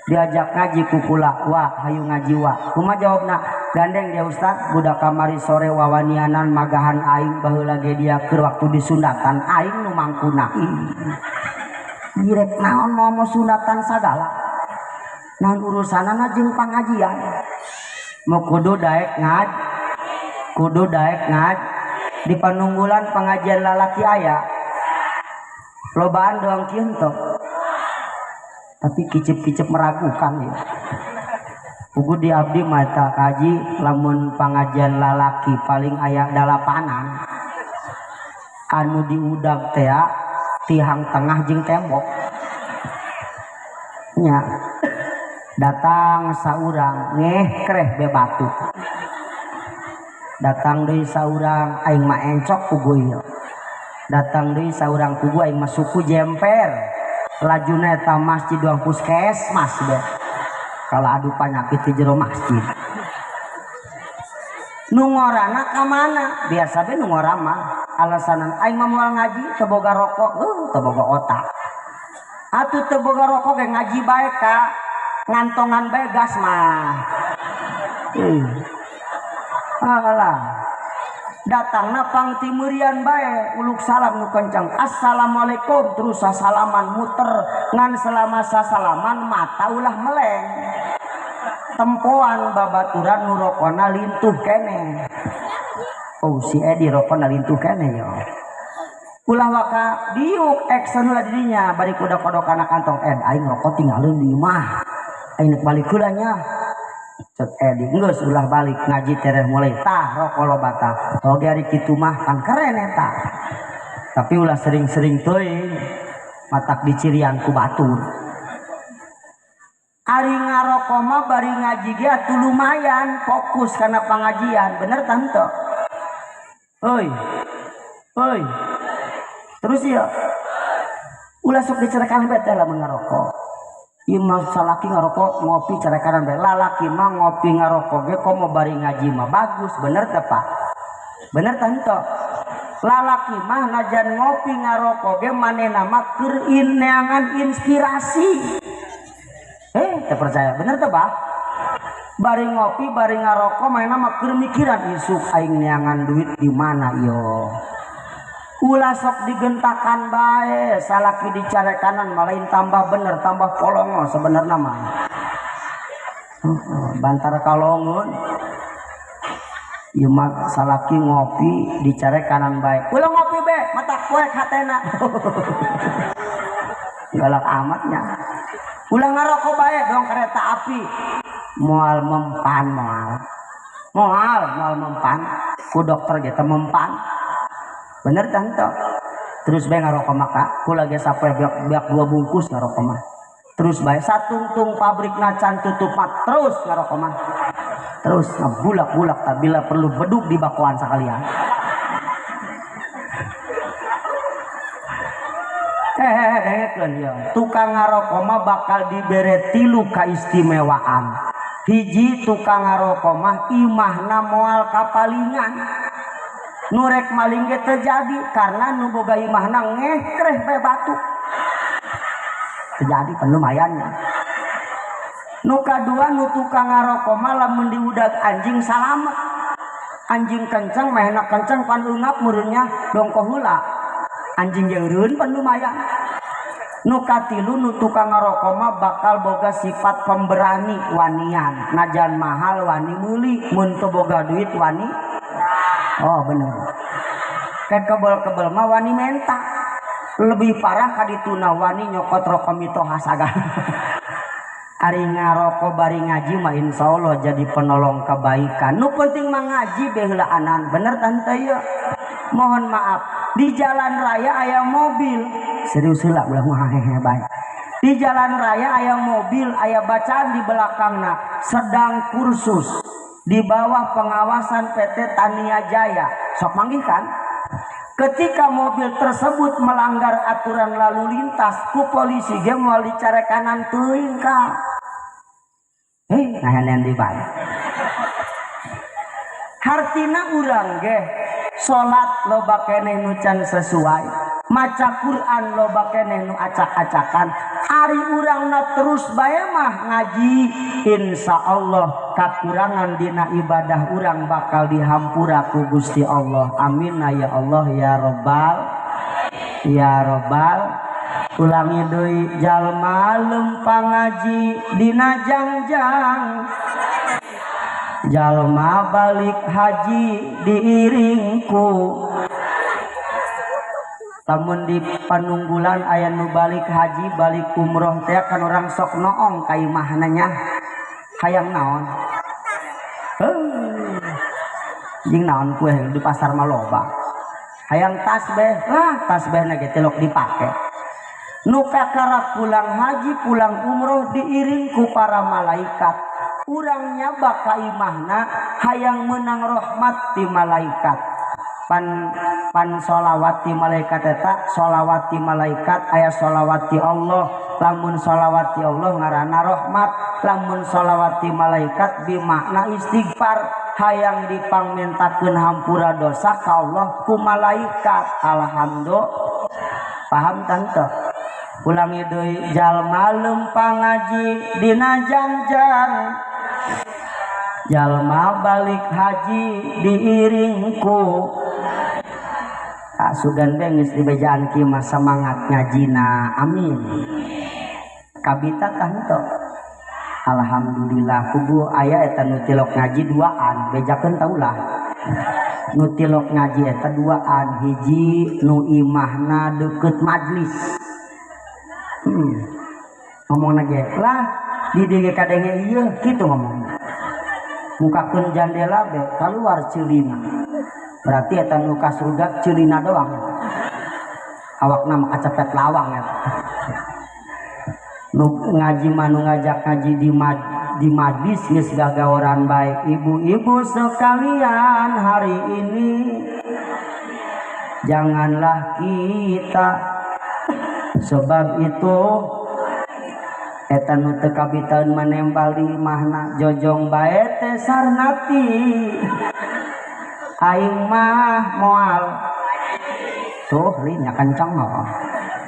Diajak ngaji ku kula, wah hayu ngaji wah. Kumaha jawabna? Gandeng dia ustad, budak kamari sore wawanianan magahan aing baheula ge dia keur waktu disundatan aing nu mangkuna. Direk naon mau sunatan sagala. Naon urusanana jeung pangajian. Mau kudu daek ngaj, kudu daek ngaj. Di panunggulan pengajian lalaki aya. Lobaan doang kieu henteu. Tapi kicip-kicip meragukan ya. Pugu di abdi mata kaji lamun pengajian lalaki paling aya dalapanan. Anu diudag tea tihang tengah jeung tembok. Nya datang saurang ngeh kreh be batu. Datang deui saurang aing mah encok pugu ieu. Datang deui saurang pugu aing mah suku jemper. Lajuna eta masjid doang puskesmas be. Kalau adu penyakit di jero masjid. Nu ngorana ka mana? Biasa be nu ngora mah alasanan aing mah moal ngaji teu boga rokok, teu boga otak. Atuh teu boga rokok ge ngaji bae ka ngantongan bae gas mah. Alah. Datangna pang timurian bae uluk salam nu kenceng. Assalamualaikum terus sasalaman muter ngan selama sasalaman mata ulah meleng. Tempoan babaturan nu rokona lintuh keneh. Oh si Edi rokona lintuh keneh yo. Ulah waka diuk action heula dirinya bari kuda kodok kana kantong ed aing rokok tinggalin di imah. Aing nek balik heula nya. Cek Edi geus ulah balik ngaji tereh mulai tah rokok loba tah. Oge ari kitu mah kan keren eta. Tapi ulah sering-sering teuing matak dicirian ku batur. Ari ngarokok mah bari ngaji ge atuh lumayan fokus kana pangajian, bener tante? Oi. Oi. Terus ya. Ulah sok dicerekan bae teh lamun ngarokok. Ieu mah salaki ngarokok ngopi carekanan bae. Lalaki mah ngopi ngarokok ge komo bari ngaji mah bagus, bener teh Pak? Bener tante? Lalaki mah najan ngopi ngarokok ge manehna mah keur neangan inspirasi. Teu percaya, bener teh Pak? Bari ngopi bari ngarokok manehna mah keur mikiran isuk aing neangan duit di mana ieu. Ulah sok digentakan bae, salaki dicarekanan malain tambah bener, tambah polongo sebenarnya mah. Bantar kalongun. Ieu mah salaki ngopi dicarekanan bae. Ulah ngopi be, mata poek hatena. Galak amatnya. Ulah ngarokok bae dong kereta api. Moal mempan moal. Moal moal mempan. Ku dokter ge teu mempan. Bener tante? Terus bae ngarokok maka kula ge sapoe beak dua bungkus ngarokok mah. Terus bae satungtung pabrik nacan tutup mah terus ngarokok mah. Terus ngebulak-bulak tabila perlu beduk di bakoan sakalian. Dengekeun ieu. Tukang ngarokok mah bakal dibere tilu kaistimewaan. Hiji tukang ngarokok mah imahna moal kapalingan. Nurek maling ge terjadi karena nu boga imahna ngekreh bae batu. Terjadi pan lumayannya. Nu kadua nu tukang ngarokok mah lamun diudag anjing salamet. Anjing kenceng mehna kenceng pan eungap meureunnya dongko heula. Anjing ge eureun pan lumayan. Nu katilu nu tukang ngarokok mah bakal boga sifat pemberani wanian. Najan mahal wani meuli, mun teu boga duit wani. Oh bener. Kayak kebel-kebel mah wani menta. Lebih parah kadituna wani nyokot rokok mitoha sagala. Ari ngarokok bari ngaji mah insyaallah jadi penolong kebaikan. Nu penting mah ngaji be heulaanan. Bener tante ieu? Mohon maaf, di jalan raya aya mobil. Serius heula ulah ngahehe bae. Di jalan raya aya mobil, aya bacaan di belakangna sedang kursus di bawah pengawasan PT Tania Jaya. Sok manggih kan? Ketika mobil tersebut melanggar aturan lalu lintas, ku polisi ge moal dicarekanan teuing ka. Nahan di bae. Hartina urang ge salat loba keneh nu can sesuai, maca Quran loba keneh nu acak-acakan. Ari urangna terus bae mah ngaji, insya Allah kakurangan dina ibadah urang bakal dihampura ku Gusti Allah. Amin ya Allah ya robbal ya robbal. Ulangi deui jalma lempang ngaji dina jangjang jalma balik haji diiringku. Lamun di panunggulan aya nu balik haji balik umroh teh kan orang sok noong ka imahna nya hayang naon heuh jeung naon kue di pasar mah loba hayang tasbih lah tasbihna ge tilok dipake. Nu kakara pulang haji pulang umroh diiring ku para malaikat. Urang nyaba ka imahna hayang menang rahmat ti malaikat. Pan sholawat ti malaikat eta sholawat ti malaikat aya sholawat ti Allah. Lamun sholawat ti Allah ngaranna rahmat, lamun sholawat ti malaikat bimakna istighfar hayang dipangmentakeun hampura dosa ka Allah ku malaikat. Alhamdulillah. Paham tante? Ulangi deui jalma lempang ngaji dina jangjang jalma balik haji diiringku. Sugan be geus dibejaan kieu mah semangat ngajina. Amin. Kabita tah henteu? Alhamdulillah kubu aya eta nu tilok ngaji duaan bejakeun tah ulah. Nu tilok ngaji eta duaan hiji nu imahna deukeut majlis. Ngomongna ge lah di dieu ge kadenge ieu kitu ngomongna. Mukakeun jandela be kaluar ceulina. Berarti eta nu ka surga ceulina doang. Awakna mah kacepet lawang eta. Nu ngaji mah nu ngajak ngaji di majlis geus gagaoran bae. Ibu-ibu sekalian hari ini janganlah kita sebab itu eta nu teu kabitaeun manembal di imahna jojong bae teh sarnati aing mah moal tuh linya kencang mah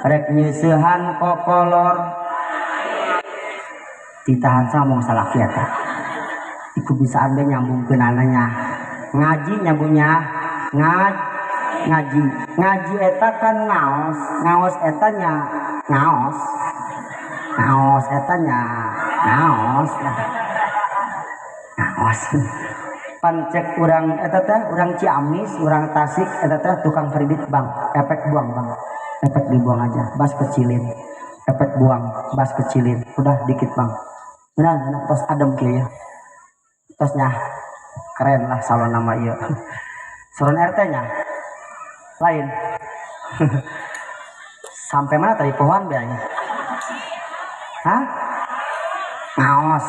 rek nyeusehan kokolor ditahan sama mong salaki eta iku bisaan be nyambungkeunana ngaji nyambungnya ngaji ngaji eta kan ngaos ngaos eta nya ngaos ngaos eta nya ngaos ngaos pancek urang eta teh urang Ciamis urang Tasik eta teh tukang kredit bang efek buang bang efek dibuang aja bas kecilin efek buang bas kecilin udah dikit bang benar benar tos adem kieu ya tosnya keren lah salon nama ieu salon RT nya lain. Sampai mana tadi pohon biaya? Hah? Ngaos.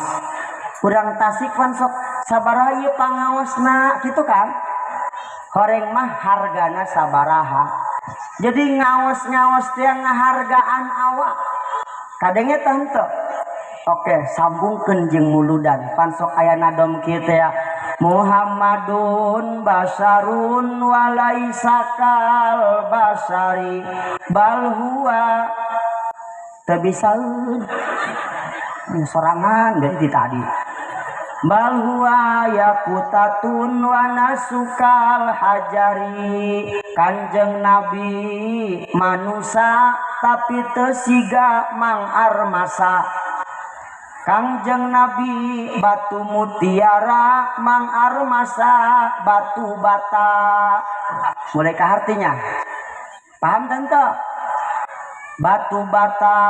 Urang Tasik pan sok sabaraha ieu pangaosna gitu kan? Horeng mah hargana sabaraha. Jadi ngaos-ngaos teh ngahargaan awak. Kadenge teh henteu. Oke, sambungkeun jeung muludan. Pan sok aya nadom kieu teh ya. Muhammadun basarun walaisakal basari bal huwa teu bisaeun sorangan dari tadi bal huwa yakutatun wa nasukal hajari Kanjeng Nabi manusa tapi teu siga Mang Armasa. Kangjeng Nabi batu mutiara Mang Armasa batu bata. Mulai ke artinya paham tante? Batu bata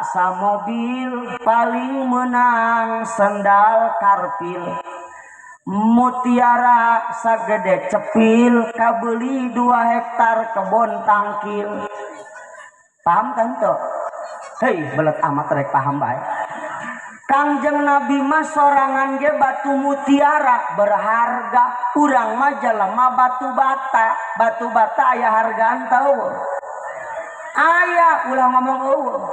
samobil paling menang sendal karpil. Mutiara sagede cepil kabeli 2 hektar kebon tangkil. Paham tante? Hei belet amat rek paham bae. Kangjeng Nabi mah sorangan ge batu mutiara berharga, urang mah jelema batu bata. Batu bata aya hargaan tau? Aya, ulah ngomong eueuh.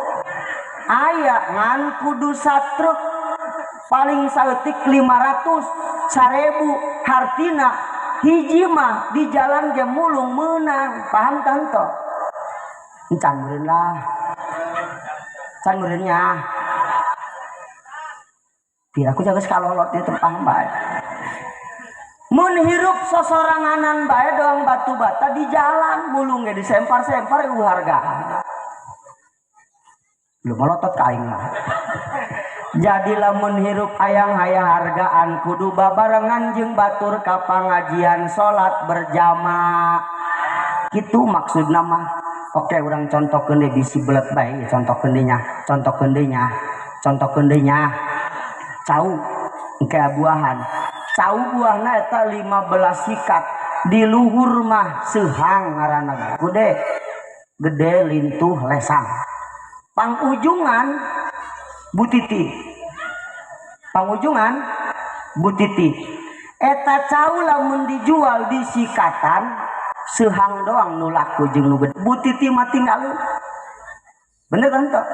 Aya ngan kudu satruk paling saeutik 500, 1000 hartina hiji mah di jalan ge mulung meunang. Paham tante? Encan meureun lah. Can meureun nya. Aku jaga sekalolot itu paham bae. Mun hirup sosoranganan bae doang batu bata di jalan mulung ge disempar-sempar eueuh hargaan. Lu melotot ka aing lah. Jadi lamun hirup hayang haya hargaan kudu babarengan jeung batur ka pangajian salat berjamaah. Kitu maksudna mah. Oke, urang contohkeun deui bisi belet bae, contohkeun deui nya, contohkeun deui nya, contohkeun deui nya. Cau engke buahan. Cau buahna eta 15 sikat. Di luhur mah seuhang ngaranna. Gede. Gede lintuh lesang. Pangujungan butiti. Pangujungan butiti. Eta cau lamun dijual di sikatan seuhang doang nu laku jeung nu gede. Butiti mah tinggal. Bener kan toh?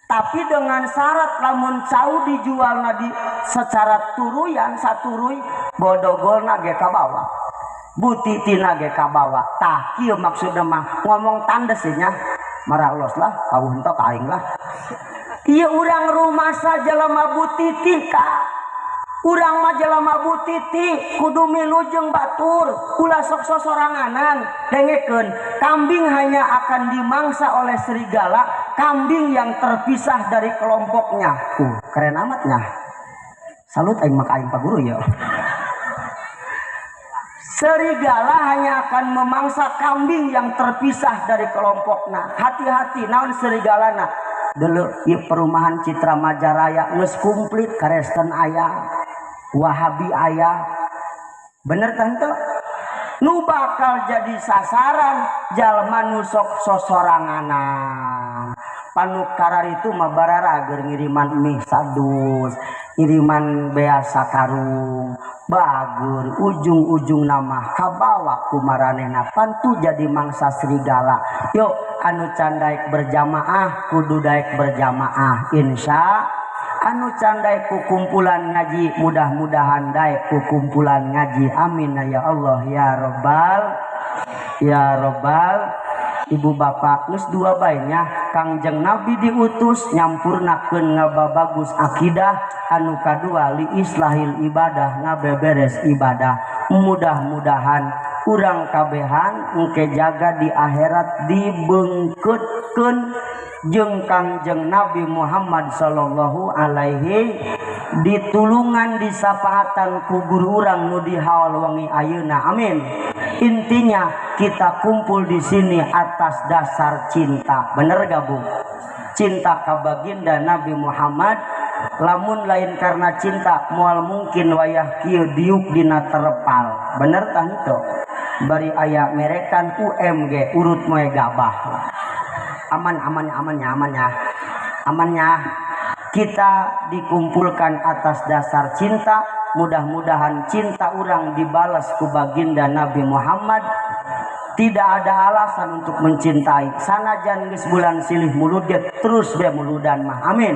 Tapi dengan syarat lamun cau dijualna di secara turuyan saturuy bodogolna ge kabawa. Butitina ge kabawa. Tah kieu maksudna mah ngomong tandes nya. Marah los lah, kawuh henteu ka aing lah. Ieu urang rumasa jelema butiti ka. Urang mah jelema butiti kudu milu jeung batur, ulah sok sosoranganan. Dengekeun, kambing hanya akan dimangsa oleh serigala, kambing yang terpisah dari kelompoknya. Keren amatnya. Salut aing mah ka aing Pak Guru ya. Serigala hanya akan memangsa kambing yang terpisah dari kelompoknya. Hati-hati naon serigalana. Dulu ieu perumahan Citra Majaraya geus komplit Kristen aya, Wahabi aya. Bener teh henteu? Nu bakal jadi sasaran jalma nu sok sosoranganan. Panu kararitu mah bararager ngiriman mie sadus, ngiriman bea sakarung, bagur ujung-ujung nama kabawa ku maranehna pantu jadi mangsa serigala. Yuk anu can daek berjamaah kudu daek berjamaah insya. Anu can daek ku kumpulan ngaji mudah-mudahan daek ku kumpulan ngaji, amin ya Allah ya robbal ya robbal. Ibu bapak geus dua bae nya, Kangjeng Nabi diutus nyampurnakeun ngababagus akidah, anu kadua li islahil ibadah ngabeberes ibadah. Mudah-mudahan urang kabehan engke jaga di akhirat dibengkeutkeun jeung Kangjeng Nabi Muhammad sallallahu alaihi, ditulungan disapaatan ku guru urang nu dihaul wengi ayeuna, amin. Intinya kita kumpul di sini atas dasar cinta, bener gak bu? Cinta ka baginda Nabi Muhammad. Lamun lain karena cinta moal mungkin wayah kieu diuk dina terpal, bener tah henteu? Bari aya merekan UMG urut moe gabah. Aman aman aman ya, aman ya, aman ya. Kita dikumpulkan atas dasar cinta, mudah-mudahan cinta orang dibalas ku baginda Nabi Muhammad. Tidak ada alasan untuk mencintai. Sanajan geus bulan silih mulud ge terus be muludan mah, amin.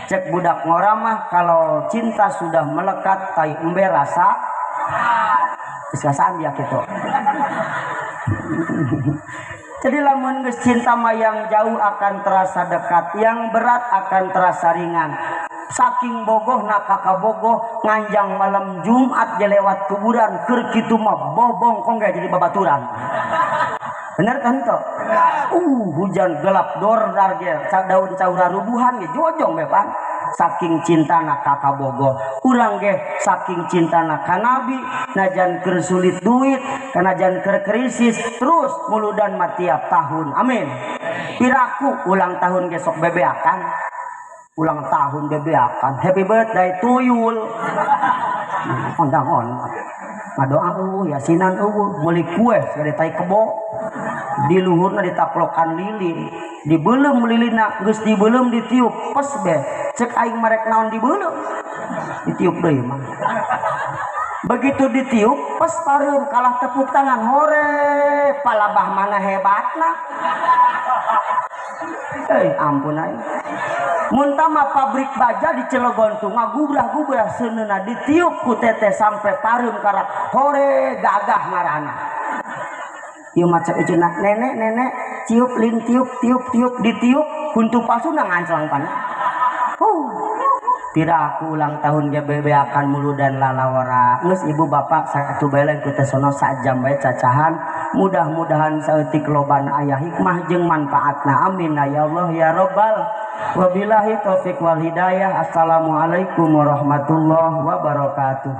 Cek budak ngora mah kalau cinta sudah melekat tai embe rasa geus rasaan dia kitu. Jadi lamun geus cinta mah yang jauh akan terasa dekat, yang berat akan terasa ringan. Saking bogoh na kakabogoh nganjang malam Jumat ge lewat kuburan keur kitu mah bobongkong ge jadi babaturan. Bener kan toh? Hujan gelap dordar ge daun caura rubuhan ge jojong be pan. Saking cintana kakabogoh urang ge saking cintana ka Nabi, najan keur sulit duit, kanajan keur krisis terus muludan mah tiap tahun, amin. Piraku ulang tahun ge sok bebeakan, ulang tahun bebeakan happy birthday tuyul, ondang on ngadoa eueuh yasinan eueuh meuli kue segede tai kebo, di luhurna ditaplokan lilin, dibeuleum lilina geus dibeuleum ditiup pes be, cek aing marek naon dibeuleum ditiup deui mah. Begitu ditiup pes pareum kalah tepuk tangan hore palabah mana hebatna. Ampun aing. Mun tama pabrik baja di Cilegon tuh ngagubrah-gubrah seuneuna ditiup ku teteh sampai pareum karak hore gagah ngaranna. Ieu mah cek eceuna nenek-nenek ciup lin tiup tiup tiup ditiup huntu palsuna nganclang pan. Piraku ulang tahun ge bebeakan mulu dan lalawara. Geus ibu bapak satu bae lain ku teh sono sajam bae cacahan. Mudah-mudahan saeutik lobana aya hikmah jeung manfaatna. Amin ya Allah ya Rabbal. Wabillahi taufik wal hidayah. Assalamualaikum warahmatullahi wabarakatuh.